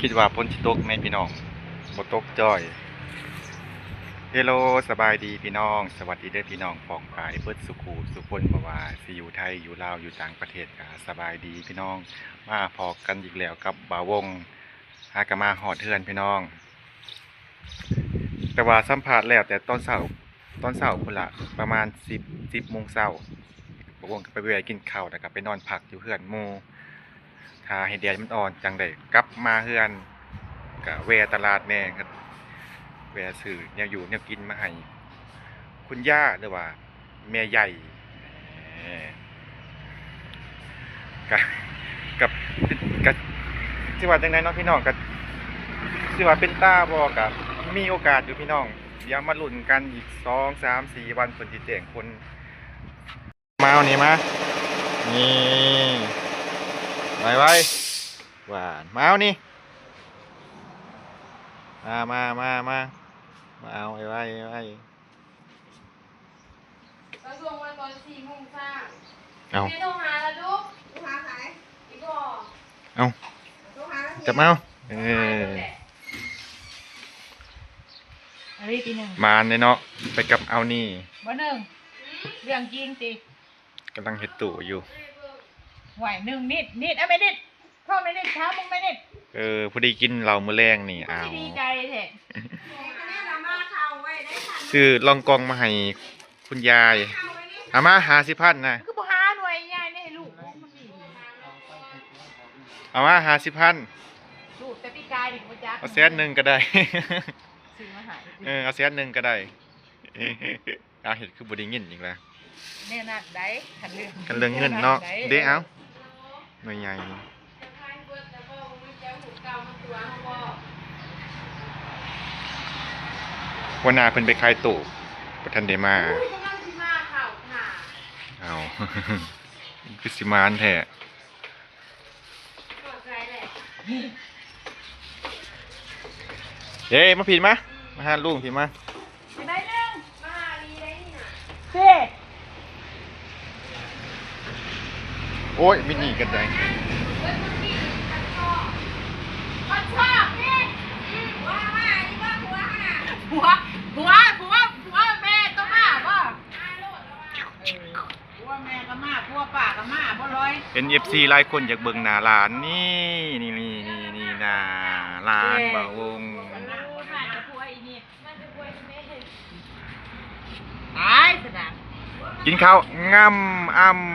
ຄິດວ່າຝົນຊິຕົກແມ່ນພີ່ນ້ອງ ບໍ່ຕົກຈ້ອຍ. ເຮໂລ ສະບາຍດີພີ່ນ້ອງ ສະຫວັດດີເດີພີ່ນ້ອງປ້ອງປາຍເບິດສູ່ຄູ່ສູ່ຄົນ ບໍ່ວ່າຊິຢູ່ໄທ ຢູ່ລາວ ຢູ່ຕ່າງປະເທດ ກະສະບາຍດີພີ່ນ້ອງ. ມາພໍ້ກັນອີກແລ້ວກັບບ່າວວົງ ຫາກະມາຮອດເຮືອນພີ່ນ້ອງ. ແຕ່ວ່າສຳພາດແລ້ວແຕ່ຕອນເຊົ້າ ຕອນເຊົ້າພຸ້ນລະ ປະມານສິບ ສິບໂມງເຊົ້າ ບ່າວວົງກະໄປແວ່ກິນເຂົ້າ ແລ້ວກະໄປນອນພັກຢູ່ເຮືອນໝູ່ ຖ້າໃຫ້ແດດມັນອ່ອນຈັ່ງໄດ້ກັບມາເຮືອນ. ກະແວ່ຕະຫຼາດແດ່ ແວ່ຊື້ແນວຢູ່ແນວກິນມາໃຫ້ຄຸນຍ່າ ຫຼືວ່າ ແມ່ໃຫຍ່ ກະ ກະ ກະ ຊິວ່າຈັ່ງໃດເນາະພີ່ນ້ອງ ກະ ຊິວ່າເປັນຕາບໍ່ ກະມີໂອກາດຢູ່ພີ່ນ້ອງ. ດຽວມາລຸ້ນກັນອີກສອງສາມສີ່ວັນ ເພິ່ນຊິແຈ້ງຜົນ. ມາເອົານີ້ມາ ນີ້ ໄວໆ ຫວານ ມາເອົານີ້ ມາ ມາ ມາ ມາ ມາເອົາໄວໆ ໄວໆ. ກະສົ່ງມາຕອນສີ່ໂມງເຊົ້າ. ເອົ້າ ແມ່ໂທຫາລະລູກ. ໂທຫາໃຜ? ອີ່ພໍ່. ເອົ້າ ໂທຫາລະ ຈັບເອົາ ເອີ ອັນນີ້ທີໜຶ່ງ ມານເດ້ເນາະ ໄປກັບເອົານີ້ ບໍ່ໜຶ່ງ ເລື່ອງຈິງຕິ ກຳລັງເຮັດຕູ້ຢູ່. ຫວາຍ ໜຶ່ງນິດ ນິດ ເອົາແມ່ນິດ ພໍ່ແມ່ນິດ ຖາມເບິ່ງແມ່ນິດ. ເອີ ພໍດີກິນເຫຼົ້າມື້ແລງນີ້ ອ້າວ ດີໃຈແທ້. ຊື້ລອງກອງມາໃຫ້ຄຸນຍາຍ ເອົາມາຫ້າສິບພັນນະ. ຄືບໍ່ຫາໜ່ວຍໃຫຍ່ໃຫ້ລູກ ເອົາມາຫ້າສິບພັນ ລູກແຕ່ປີກາຍນີ້ບໍ່ຈັກ ເອົາແສນໜຶ່ງກະໄດ້ ຊື້ມາໃຫ້ ເອີ ເອົາແສນໜຶ່ງກະໄດ້. ອ້າວ ເຮັດຄືບໍ່ໄດ້ຍິນອີກລະ ແນວນັ້ນໃດ໋ ຄັນເລື່ອງ ຄັນເລື່ອງເງິນເນາະ ເດ້ ເອົາ ໜ່ວຍໃຫຍ່ນີ້. ຫົວໜ້າເພິ່ນໄປຂາຍຕູ້ ບໍ່ທັນໄດ້ມາ. ເອົ້າ ຄືຊິມານແທ້. ເອີ ມາພີ້ມາ ມາຫາລຸງພີ້ມາ. ໄປໜຶ່ງ ມາຫາລີໄດ້ນີ້ນະ ເດ້. ໂອ້ຍ ມິນນີ້ກັນໄດ໋ ຜົວ ຜົວ ຜົວ ຜົວແມ່ຕ້ອງມາບໍ່? ຜົວແມ່ກະມາ ຜົວປ້າກະມາ ບໍ່ລອຍ. ເອັນ ເອັຟ ຊີ ຫຼາຍຄົນຢາກເບິ່ງໜ້າຫຼານ ນີ້ ນີ້ ນີ້ ນີ້ ນີ້ ໜ້າຫຼານບ່າວວົງ. ຕາຍຊະນະ ກິນເຂົ້າ ງຳ ອຳ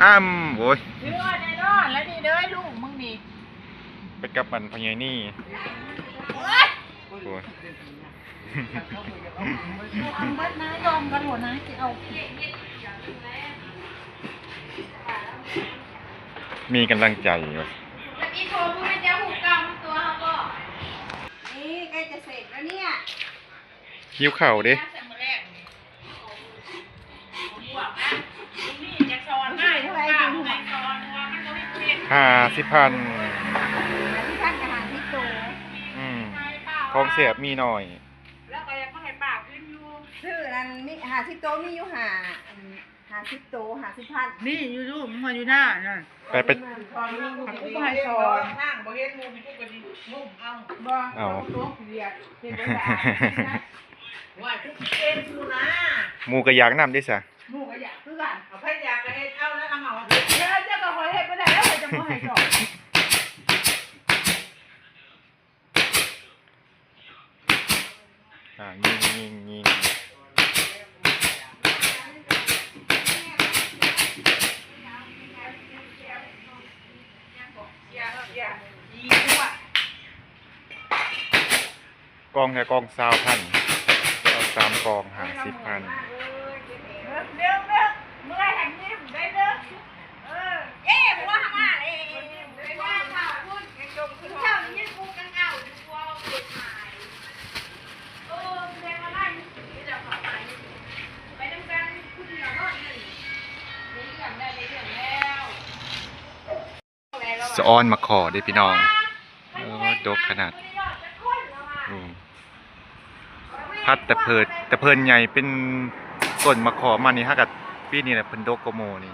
ອຳ ໂອ້ຍ ເຊື່ອແນ່ນອນແລ້ວນີ້ເດີ ລູກມຶງນີ້ ໄປກັບອັນພໍ່ໃຫຍ່ນີ້ ໂອ້ຍ ໂອ້ຍ. ເອົາເບິດນາ ຍອມກັນໂລດນາ ຊິເອົາ ມີກຳລັງໃຈຢູ່. ນີ້ໃກ້ຈະເສັດແລ້ວເນຍ ຫິວເຂົ້າເດ້. ຫ້າສິບພັນ ຫ້າສິບພັນກະຫ້າສິບໂຕ ອືມ ຂອງແຊບມີໜ້ອຍ ແລ້ວກະຢາກມາໃຫ້ປ້າກິນຢູ່ ຊື້ນັ້ນມີຫ້າສິບໂຕ ມີຢູ່ຫ້າ ອັນ ຫ້າສິບໂຕ ຫ້າສິບພັນ ນີ້ຢູ່ລູກ ມັນຢູ່ໜ້ານັ້ນ ໄປ ໄປ ໃຫ້ສອນ ທາງບໍ່ເຫັນໝູ່ ກູກະຊິງຸ້ມເອົາ ບໍ່ ເອົາ ໂຕກຽດ ເຮັດບໍ່ໄດ້ ວ່າກູເປັນຜູ້ນາ ໝູ່ກະຢາກນຳເດ້ຊະ. ໝູ່ກະຢາກຄືກັນ ເອົາໃຜຢາກກະເຮັດເອົາ ແລ້ວກະເອົາ ເຈົ້າກະຂໍເຮັດບໍ່ໄດ້ແລ້ວ ຂ້ອຍຈະບໍ່ໃຫ້ສອນ. ອ່າ ຍິງ ຍິງ ຍິງ ກອງແທ້ ກອງຊາວພັນ ເອົາສາມກອງຫ້າສິບພັນ. ສະອອນໝາກຂໍເດ້ພີ່ນ້ອງ ໂອ້ ດົກຂະໜາດ ອືມ ພັດແຕ່ເພີນ ແຕ່ເພິ່ນໃຫຍ່ເປັນຕົ້ນໝາກຂໍມານີ້ ຫາກະປີນີ້ແຫຼະເພິ່ນດົກກວ່າໝູ່ນີ້.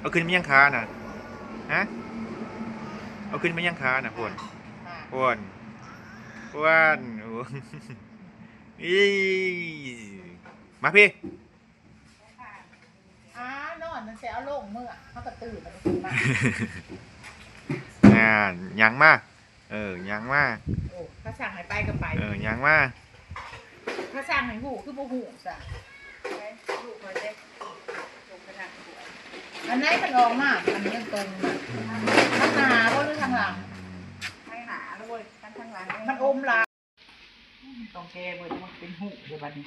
ເອົາຂຶ້ນມາຍັງຂານະ? ຮະ? ເອົາຂຶ້ນມາຍັງຂານະ? ພຸ້ນ ພຸ້ນ ພຸ້ນ ອີ ມາພີ້. ອ້າ ນອນ ມັນຊິເອົາລົງເມືອ ເຮົາກໍຕື່ນ ມັນກໍຂຶ້ນມາ. ອ່າ ຍ່າງມາ. ເອີ ຍ່າງມາ. ໂອ້ ເຂົາສັ່ງໃຫ້ໄປກໍໄປ. ເອີ ຍ່າງມາ. ເຂົາສັ່ງໃຫ້ຮູ້ຄືບໍ່ຮູ້ຊະ. ໄປ ລູກຂ້ອຍເດ້ ລົງໄປທາງຂົວ. ອັນໃດມັນອອກມາ ອັນນີ້ມັນຕົງນະ. ທາງໜ້າບໍ່ ຫຼືທາງຫຼັງ? ທາງໜ້າເລີຍ ທາງ ທາງຫຼັງມັນອົມຫຼາຍ. ຕ້ອງແກ້ເບິດ ມັນເປັນຮູເດ້ບັດນີ້.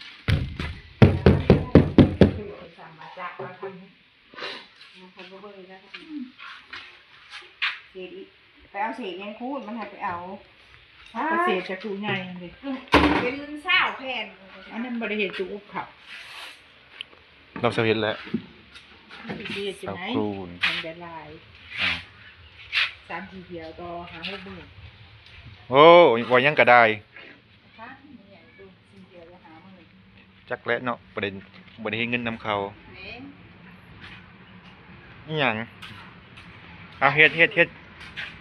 ເພິ່ນສັ່ງມາຈາກວ່າທາງ ເພິ່ນບໍ່ເບິ່ງນະ. ເສດອີກ ໄປເອົາເສດຫຍັງຄູນ ມັນໃຫ້ໄປເອົາ. ເອົາໄປເສດຈາກຕູ້ໃຫຍ່ຫັ້ນເດ້. ເປັນຊາວແຜ່ນ. ອັນນັ້ນບໍ່ໄດ້ເຮັດຕູ້ອົບເຂົ້າ. ລາວເຊົາເຮັດແຫຼະ. ມັນຊິເຮັດຈັ່ງໃດ? ເອົາຄູນ ມັນໄດ້ຫຼາຍ. ອາ ສາມສີ່ຖ້ຽວຕໍ່ຫ້າຫົກມື້. ໂອ້ ວ່າຫຍັງກໍໄດ້. ຈັກແຫຼະເນາະ ບໍ່ໄດ້ ບໍ່ໄດ້ເຮັດເງິນນຳເຂົາ. ອີ່ຫຍັງ? ເອົາເຮັດ ເຮັດ ເຮັດ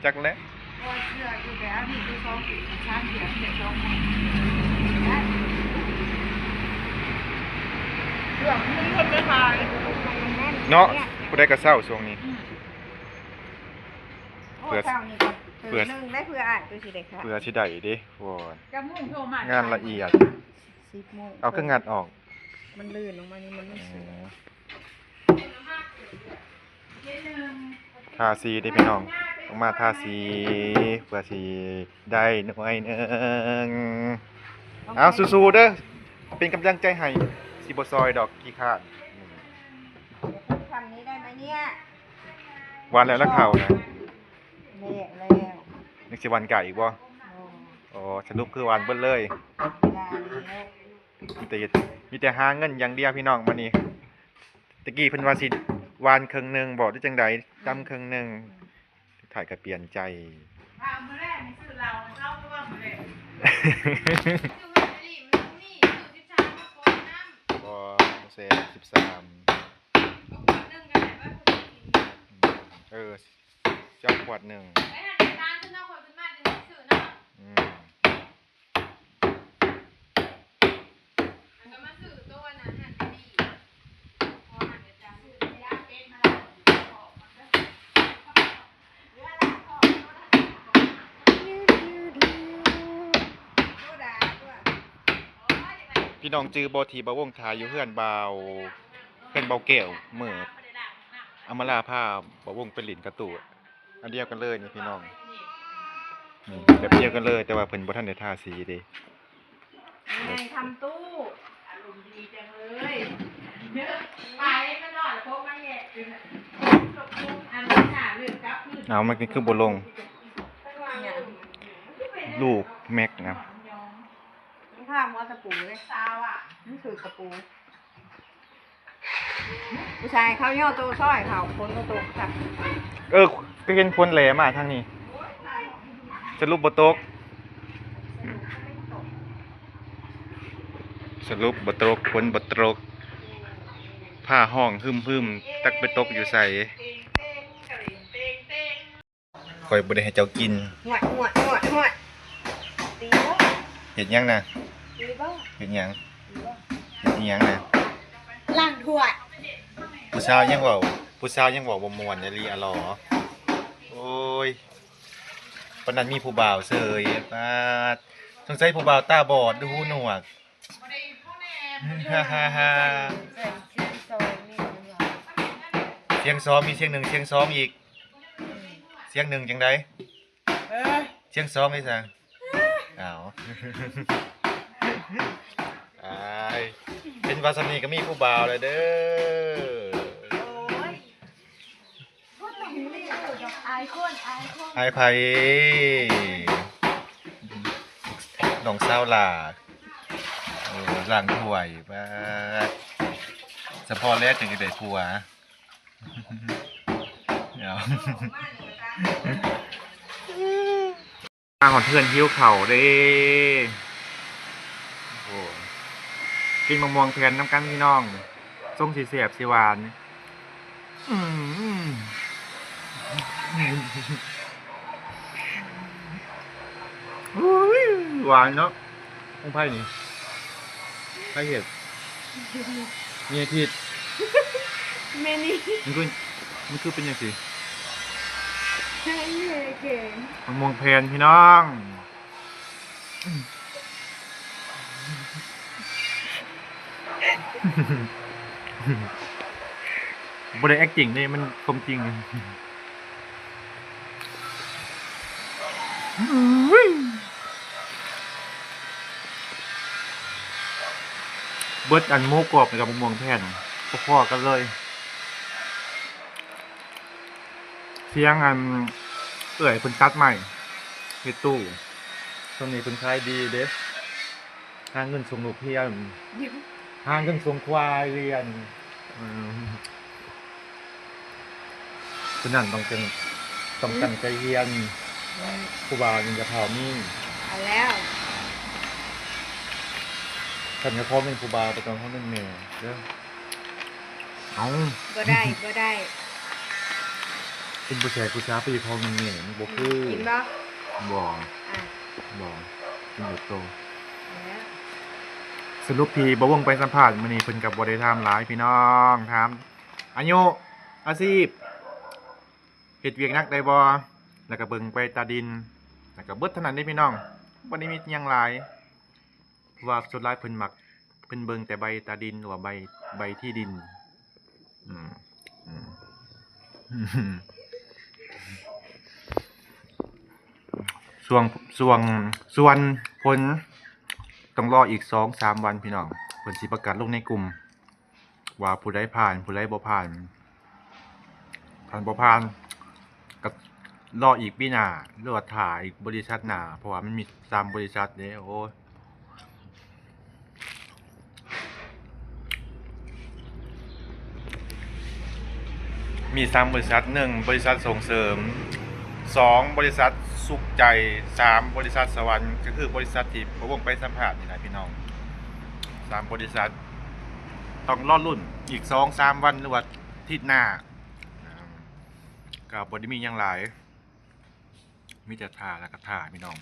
ຈັກແຫຼະ. ເນາະ ຜູ້ໃດກໍເຊົາຊ່ວງນີ້. ອືມ ເພື່ອ ເພື່ອ ເພື່ອຊິໄດ້ເດ້ ງານລະອຽດ. ເອົາ ຄືງັດອອກ ມັນລື່ນລົງມານີ້ ມັນບໍ່ສວຍ. ອືມ ທາສີເດ້ພີ່ນ້ອງ ຕ້ອງມາທາສີ ເພື່ອຊິໄດ້ໜ່ວຍໜຶ່ງ. ເອົາ ສູ້ໆເດີ ເປັນກຳລັງໃຈໃຫ້ ຊິບໍ່ຊອຍດອກ ຂີ້ຄ້ານ. ອືມ ຫວ່ານແລ້ວລະເຂົ້ານະ. ແລ້ວ ຍັງຊິຫວ່ານກະອີກບໍ່? ອໍ ສະຫຼຸບຄືຫວ່ານເບິດເລີຍ. ມີແຕ່ເຮັດ ມີແຕ່ຫາເງິນຢ່າງດຽວພີ່ນ້ອງ ມື້ນີ້. ຕະກີ້ເພິ່ນວ່າຊິຫວ່ານເຄິ່ງໜຶ່ງບໍ ຫຼືຈັ່ງໃດ? ອືມ ດຳເຄິ່ງໜຶ່ງ ສຸດທ້າຍກໍປ່ຽນໃຈ. ບໍ່ ບໍ່ແຊບ ສິບສາມ. ເອີ ເຈົ້າຂວດໜຶ່ງ. ອືມ ພີ່ນ້ອງຈື່ບໍ່ ທີ່ບ່າວວົງຖ່າຍຢູ່ເຮືອນບ່າວ ເຮືອນບ່າວແກ້ວ ມື້ອຳມາລາພາບ່າວວົງໄປຫຼິ້ນກະຕູ້? ອັນດຽວກັນເລີຍນີ້ພີ່ນ້ອງ ນີ້ແບບດຽວກັນເລີຍ ແຕ່ວ່າເພິ່ນບໍ່ທັນໄດ້ທາສີເດ້. ແມ່ນຄຳຕູ້ ອາລົມດີຈັງເລີຍ. ໄປມັນນອນໂຄກມາແຍກ ອັນນັ້ນນ່າ ເລື່ອງກັບຄືນ. ເອົາ ມັນຄືບໍ່ລົງ? ລູກແມັກນະ ມັນຂ້າມຫົວຕະປູເດ້. ມັນຖືກຕະປູ. ຜູ້ຊາຍເຂົາຍໍໂຕຊອຍເຂົາ ຝົນບໍ່ຕົກ. ເອີ ກໍເຫັນຝົນແຫຼມາທາງນີ້ ສະຫຼຸບບໍ່ຕົກ. ສະຫຼຸບບໍ່ຕົກ ຝົນບໍ່ຕົກ ຟ້າຮ້ອງຮຶມໆ ຈັກໄປຕົກຢູ່ໃສ. ຂ້ອຍບໍ່ໄດ້ໃຫ້ເຈົ້າກິນ. ຫວຍ ຫວຍ ຫວຍ ຫວຍ ຕີບໍ່? ເຮັດຫຍັງນະ? ຕີບໍ່? ເຮັດຫຍັງ? ເຮັດອີ່ຫຍັງນະ? ລ້າງຖ້ວຍ. ຜູ້ສາວຍັງເວົ້າ ຜູ້ສາວຍັງເວົ້າບໍ່ມ່ວນອີ່ຫຼີອະຫຼໍ. ໂອ້ຍ ປານນັ້ນມີຜູ້ບ່າວເສີຍ. ປາດ ສົງໄສຜູ້ບ່າວຕາບອດ ຫຼືຫູໜວກ. ສຽງສອງ ມີສຽງໜຶ່ງ ສຽງສອງອີກ. ສຽງໜຶ່ງຈັ່ງໃດ? ເອີ ສຽງສອງນີ້ຊະ. ອ້າວ ອາຍ ເຫັນວ່າຊ່ຳນີ້ກໍມີຜູ້ບ່າວແລ້ວເດີ. ໂອ້ຍ ອາຍຄົນ ອາຍຄົນ ອາຍໃຜ? ນ້ອງສາວຫຼ້າ ເອີ ລ້າງຖ້ວຍ. ປາດ ສະເພາະແລ້ວຈຶ່ງໄດ້ຜົວ. ເອົາ ມາຮອດເຮືອນຫິວເຂົ້າເດ້. ໂອ້ ກິນໝາກມ່ວງແຜ່ນນຳກັນພີ່ນ້ອງ ຊົງຊິແຊບຊິຫວານ. ອືມ ຫວານເນາະ. ຂອງໃຜນີ້? ໃຜເຮັດ? ແມ່ທິດ ແມ່ນີ້ ມັນຄື ມັນຄືເປັນຈັ່ງຊີ້? ມະມ່ວງແຜ່ນພີ່ນ້ອງ ບໍ່ໄດ້ acting ເດ້ ມັນຄວາມຈິງ. ເບິດອັນໝູກອບນີ້ກັບໝາກມ່ວງແຜ່ນ ພໍໆກັນເລີຍ. ສຽງອັນເອື້ອຍເພິ່ນຕັດໄມ້ເຮັດຕູ້ ຊ່ວງນີ້ເພິ່ນຂາຍດີເດ້ ຫາເງິນສົ່ງລູກຮຽນ ຫາເງິນສົ່ງຄວາຍຮຽນ. ອືມ ສະນັ້ນຕ້ອງຕັ້ງ ຕ້ອງຕັ້ງໃຈຮຽນ. ອືມ ຄູບານີ້ຢ່າພາວມີ ເອົາແລ້ວ ຄັນຈະຂໍເງິນຄູບາ ບໍ່ຕ້ອງຂໍເງິນແມ່ເດີ. ເອົ້າ ບໍ່ໄດ້ ບໍ່ໄດ້ ເປັນຜູ້ແຊກຜູ້ສາວໄປຂໍເງິນແມ່ ມັນບໍ່ຄື ກິນບໍ່? ບໍ່ ອ່ະ ບໍ່ ກິນໂດດໂຕ. ສະຫຼຸບທີ່ບ່າວວົງໄປສຳພາດມື້ນີ້ ເພິ່ນກໍບໍ່ໄດ້ຖາມຫຼາຍພີ່ນ້ອງ ຖາມອາຍຸ ອາຊີບ ເຮັດວຽກໜັກໄດ້ບໍ່ ແລ້ວກໍເບິ່ງໃບຕາດິນ ແລ້ວກໍເບິດເທົ່ານັ້ນເດ້ພີ່ນ້ອງ ບໍ່ໄດ້ມີຫຍັງຫຼາຍ. ເພາະວ່າສ່ວນຫຼາຍເພິ່ນມັກ ເພິ່ນເບິ່ງແຕ່ໃບຕາດິນ ຫຼືວ່າໃບ ໃບທີ່ດິນ. ອືມ ອືມ ສ່ວນ ສ່ວນ ສ່ວນຜົນຕ້ອງລໍອີກສອງສາມວັນພີ່ນ້ອງ ເພິ່ນຊິປະກາດລົງໃນກຸ່ມ ວ່າຜູ້ໃດຜ່ານ ຜູ້ໃດບໍ່ຜ່ານ. ຄັນບໍ່ຜ່ານກໍລໍອີກປີໜ້າ ຫຼືວ່າຖ້າອີກບໍລິສັດໜ້າ ເພາະວ່າມັນມີສາມບໍລິສັດເດ້. ໂອ້ຍ ມີສາມບໍລິສັດ ໜຶ່ງ ບໍລິສັດສົ່ງເສີມ ສອງ ບໍລິສັດສຸກໃຈ ສາມ ບໍລິສັດສະຫວັນ ກໍຄືບໍລິສັດທີ່ພວກໄປສຳພາດນີ້ນະພີ່ນ້ອງ. ສາມບໍລິສັດ ຕ້ອງລໍລຸ້ນອີກສອງສາມວັນ ຫຼືວ່າທິດໜ້າ ກໍບໍ່ໄດ້ມີຫຍັງຫຼາຍ ມີແຕ່ຖ້າ ແລ້ວກໍຖ້າພີ່ນ້ອງ.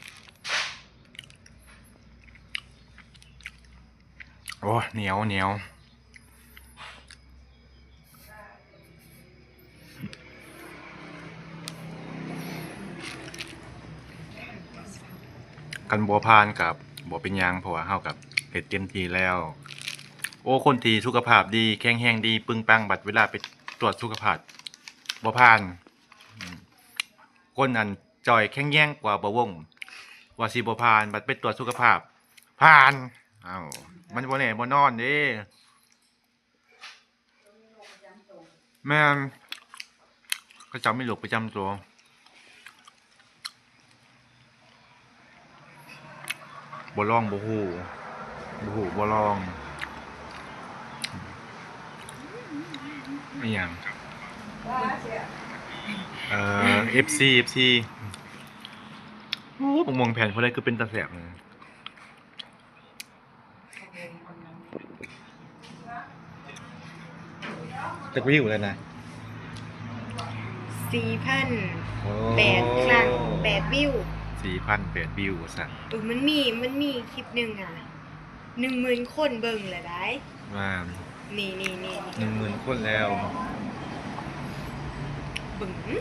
ໂອ້ ໜຽວ ໜຽວ. ຄັນບໍ່ຜ່ານກໍບໍ່ເປັນຫຍັງ ເພາະວ່າເຮົາກໍເຮັດເຕັມທີ່ແລ້ວ. ໂອ້ ຄົນທີ່ສຸຂະພາບດີ ແຂງແຮງດີ ປຶງປັງ ບັດເວລາໄປຕວດສຸຂະພາບບໍ່ຜ່ານ. ອືມ ຄົນອັນຈ່ອຍແຂງແຮງກວ່າບ່າວວົງ ວ່າຊິບໍ່ຜ່ານ ບັດໄປຕວດສຸຂະພາບ ຜ່ານ. ເອົ້າ ມັນບໍ່ແນ່ບໍ່ນອນເດ້. ແມ່ນ ເຂົາເຈົ້າມີໂລກປະຈຳຕົວ ບໍ່ລອງບໍ່ຮູ້ ບໍ່ຮູ້ບໍ່ລອງ. ອີຫຍັງ ເອີ ເອັຟຊີ ເອັຟຊີ ໂອ້ ບັກມ່ວງແຜ່ນຜູ້ໃດຄືເປັນຕາແຊບ. ຈັກວິວແລ້ວນະ? ສີ່ພັນແປດຄັ້ງ ແປດວິວ ສີ່ພັນແປດວິວວ່າຊັ້ນ. ເອີ ມັນມີ ມັນມີຄລິບໜຶ່ງອະ ໜຶ່ງໝື່ນຄົນເບິ່ງແລ້ວໃດ໋. ແມ່ນ ນີ້ໆໆໆ ໜຶ່ງໝື່ນຄົນແລ້ວ ເບິ່ງ ນີ້.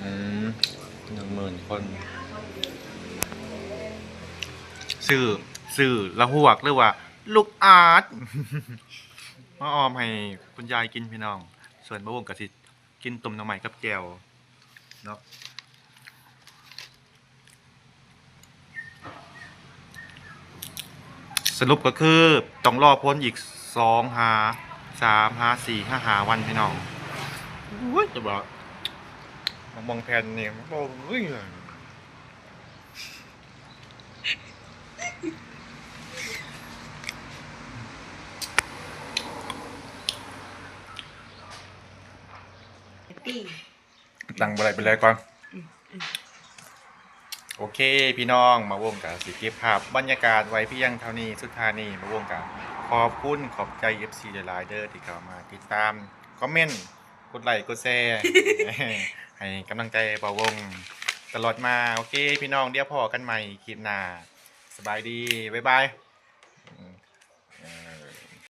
ອືມ ໜຶ່ງໝື່ນຄົນ ຊື້ ຊື້ລະຫວກ ຫຼືວ່າລູກອາດ ມາອ້ອມໃຫ້ຄຸນຍາຍກິນພີ່ນ້ອງ. ສ່ວນບ່າວວົງກໍຊິກິນຕົ້ມໜໍ່ໄມ້ກັບແຈ່ວເນາະ. ສະຫຼຸບກໍຄືຕ້ອງລໍຜົນອີກສອງຫາສາມຫາສີ່ຫາຫ້າວັນພີ່ນ້ອງ. ໂອ້ຍ ຈະບອກ ໝາກມ່ວງແຜ່ນນີ້ ໂອ້ຍ ຕັ້ງບໍ່ໄດ້ ເປັນແລກກ່ອນ. ອືມ ອືມ ໂອເຄພີ່ນ້ອງ ບ່າວວົງກໍຊິເກັບພາບບັນຍາກາດໄວ້ພຽງເທົ່ານີ້. ສຸດທ້າຍນີ້ ບ່າວວົງກໍຂອບຄຸນຂອບໃຈເອັຟຊີຫຼາຍໆເດີ ທີ່ເຂົ້າມາຕິດຕາມ ຄອມເມັນ ກົດໄລກົດແຊ ໃຫ້ກຳລັງໃຈບ່າວວົງຕະຫຼອດມາ. ໂອເຄພີ່ນ້ອງ ດຽວພໍ້ກັນໃໝ່ຄລິບໜ້າ. ສະບາຍດີ ບາຍບາຍ.